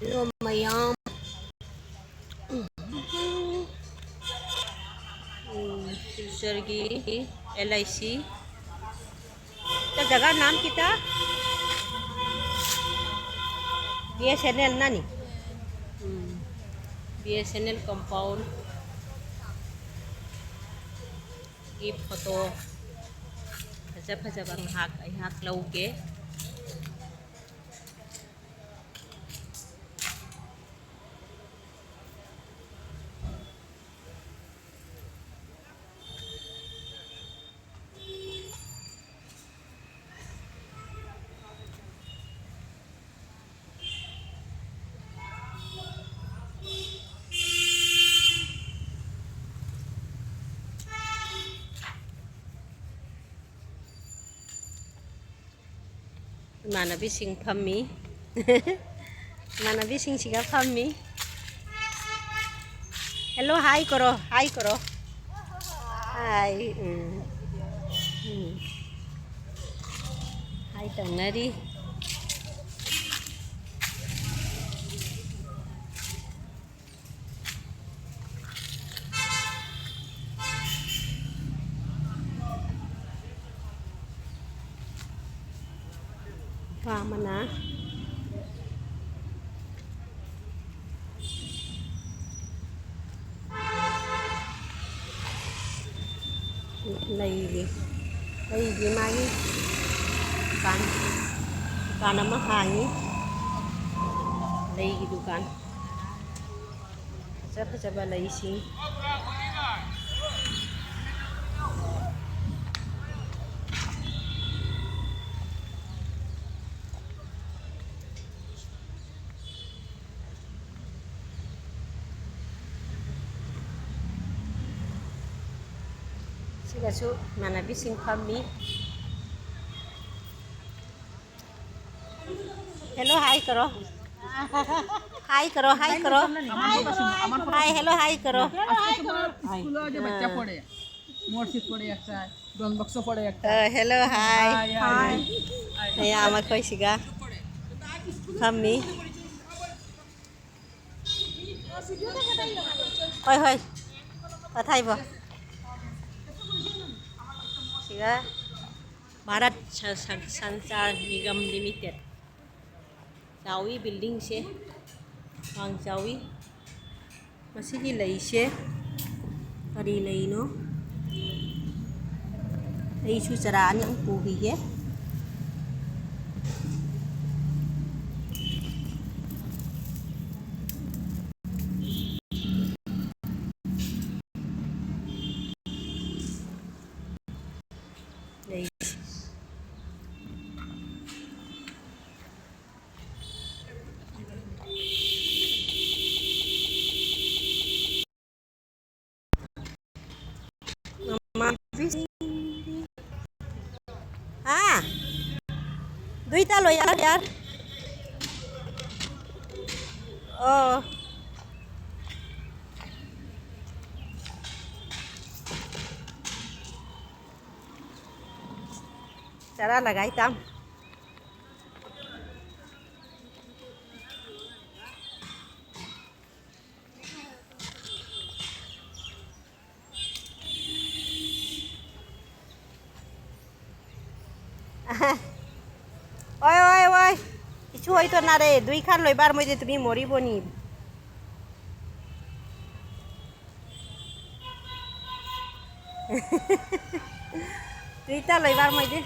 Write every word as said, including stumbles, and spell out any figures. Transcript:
Hello, mayam. ꯎꯝ, ꯁꯤꯜꯆꯔꯒꯤ L I C. ꯖꯒꯥ ꯅꯥꯝ ꯀꯤꯇꯥ? ꯕꯤ ꯑꯦꯁ ꯑꯦꯟ ꯑꯦꯜ ꯅꯅꯤ꯫ ꯎꯝ, B S N L compound. ꯒꯤ ꯐꯣꯇꯣ ꯐꯖ ꯐꯖꯕ ꯉꯥꯏꯍꯥꯛ ꯑꯩꯍꯥꯛ ꯂꯧꯒꯦ꯫ ꯏꯃꯥꯟꯅꯕꯤꯁꯤꯡ ꯐꯝꯃꯤ꯫ ꯏꯃꯥꯟꯅꯕꯤꯁꯤꯡꯁꯤꯒ ꯐꯝꯃꯤ꯫ ꯍꯦꯜꯂꯣ, ꯍꯥꯏ ꯀꯣꯔꯣ, ꯍꯥꯏ ꯀꯣꯔꯣ꯫ ꯍꯥꯏ, ꯎꯝ꯫ ꯎꯝ꯫ ꯍꯥꯏ ꯇꯧꯅꯔꯤ꯫ ꯅꯨꯄꯥ ꯑꯃꯅ ꯂꯩꯒꯤ, ꯂꯩꯒꯤ ꯃꯥꯒꯤ ꯗꯨꯀꯥꯟ, ꯗꯨꯀꯥꯟ ꯑꯃ ꯍꯥꯡꯉꯤ, ꯂꯩꯒꯤ ꯗꯨꯀꯥꯟ꯫ ꯐꯖ ꯐꯖꯕ ꯂꯩꯁꯤꯡ꯫ ꯁꯤꯗꯁꯨ ꯏꯃꯥꯟꯅꯕꯤꯁꯤꯡ ꯐꯝꯃꯤ꯫ हेलो, हाय करो। हाय करो, हाय करो। हाय, हेलो, हाय करो। স্কুল আছে, বাচ্চা পড়ে। মসজিদ পড়ে একটা, ডন বক্স পড়ে একটা। ও, হেলো, হাই। Hi, hi. এই আমার কইসিগা। ফাম্মি। ꯍꯣꯏ, ꯍꯣꯏ꯫ ꯄꯊꯥꯏꯕꯣ꯫ ꯁꯤꯒ ꯚꯥꯔꯠ ꯁ-, ꯁ-, ꯁꯟꯆꯥꯔ ꯅꯤꯒꯝ ꯂꯤꯃꯤꯇꯦꯠ꯫ ꯆꯥꯎꯏ buildingꯁꯦ꯫ ꯋꯥꯡ ꯆꯥꯎꯏ꯫ ꯃꯁꯤꯒꯤ ꯂꯩꯁꯦ ꯀꯔꯤ ꯂꯩꯅꯣ? ꯑꯩꯁꯨ ꯆꯔꯥ ꯑꯅꯤ ꯑꯍꯨꯝ ꯄꯨꯈꯤꯒꯦ꯫ ꯂꯩ꯫ ꯍꯥ? দুইটা লৈ আহ ইয়াৰ। অ। চারা লাগাইতাম। ওই, ওই, ওই। কিছু হইতো না রে, দুইখান লইবার মধ্যে তুমি মরিব নি। দুইটা লইবার মধ্যে।